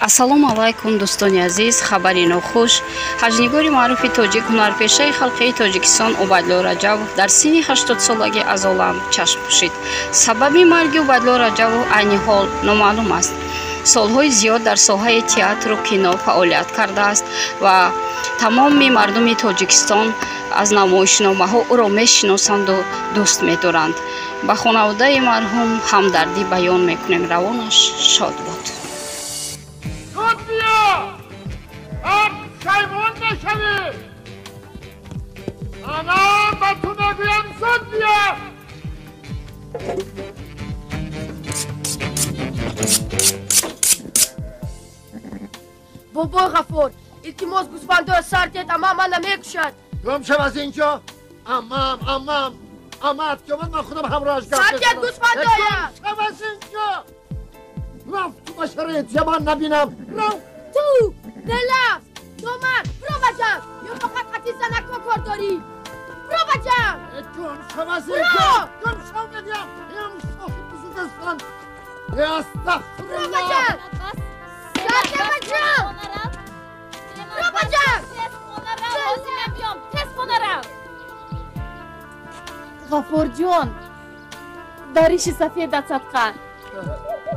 Ассалому алайкум, дӯстони азиз. Хабари нохуш. Ҳаҷнигори маъруфи тоҷик, ҳунарпешаи халқии Тоҷикистон Убайдулло Раҷабов дар синни 80-солагӣ аз олам чашм пӯшид. Сабаби марги Убайдулло Раҷабов айни ҳол номаълум аст. Солҳои зиёд дар соҳаи театру кино фаъолият кардааст ва тамоми мардуми Тоҷикистон аз намоишномаҳо ӯро мешиносанду дӯст медоранд. Ба хонаводаи марҳум ҳамдардӣ баён мекунем. Равонаш шод буд. Шаймон мешавӣ! Ана ба ту мегӯям, зуд бия! Бобои Ғаффор, илтимос, гӯсфандоя сар дед, амма мана мекушад. Гум шав аз инҷо! Аммам, аммам, аммат ки омад, ман худам ҳамроҳаш гап Сар дед гӯсфандоя! Гум шав аз инҷо! Рафту ба шароит ҷаман набинам! Рафт! Ту делафз номард, биро ба ҷанг, ё фақат қати занако кор дорӣ? Биро ба ҷанг! Гум шав аз инҷо! Гум шав мегӯям! Ям шохи бузургистон! Биро ба ҷанг! Сар дед ба ҷанг! Биро ба ҷанг! Ғаффорҷон, дариши сафедат садқа.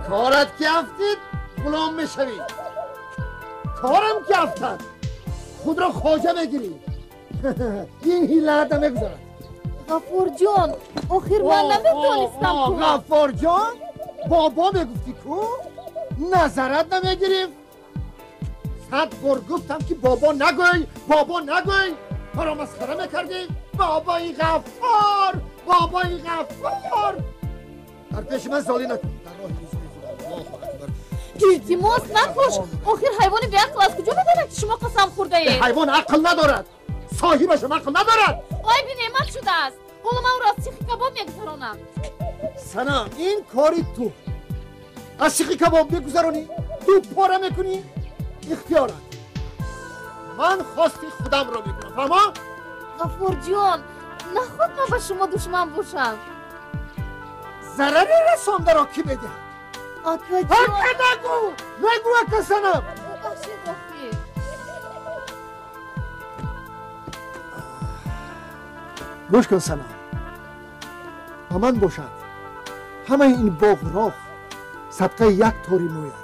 Корат ки афтид, ғулом мешавӣ. Корам ки афтад, худро хоҷа мегирӣ. Ин ҳилаата мегузарад. Ғаффорҷон, охир ман намедонистам ку. Ғаффорҷон, бобо мегуфтӣ ку, назарат намегирифт. 100 бор гуфтам ки бобо нагӯй, бобо нагӯй. Маро масхара мекардӣ. Бобои Ғаффор, бобои Ғаффор. Дар пеши ман золӣ накун. Дар роҳи ризқи худо. Аллоҳу акбар. Илтимос, накуш. Охир ҳайвони беақл аз куҷо медонад, ки шумо қасам хӯрдаед? Ҳайвон ақл надорад, соҳибашам ақл надорад. Айби неъмат шудааст. Ҳоло ман ӯро аз сихи кабоб мегузаронам. Санам, ин кори ту. Аз сихи кабоб мегузаронӣ, ду пора мекунӣ, ихтиёрат. Ман хости худамро мекунам, фаҳмо? Ғаффорҷон, наход ман ба шумо душман бошам. Зарари расондаро кӣ медиҳад? Акаҷон! Ака нагӯ! Нагӯ, ака Санам! Бубахшед охир. Гӯш кун, Санам, ба ман бошад ҳамаи ин боғроҳ садқаи як тори мӯяд,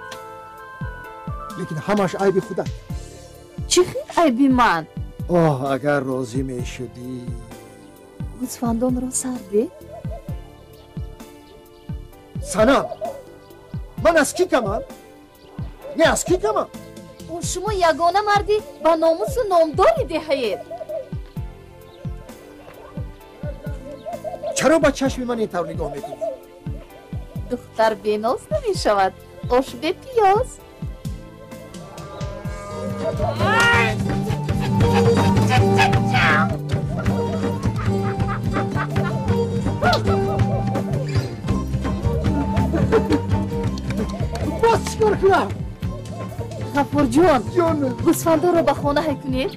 лекин ҳамааш айби худат. Чӣ хел айби ман? Оҳ, агар розӣ мешудӣ. Гӯсфандонро сар де. Санам, ман аз кӣ камам? Не, аз кӣ камам? Шумо ягона марди ба номусу номдори деҳаед. Чаро ба чашми ман ин тавр нигоҳ мекунӣ? Духтар беноз намешавад, ош бепиёз. Боз чӣ кор кунам? Ғаффорҷон, гӯсфандоро ба хона ҳай кунед.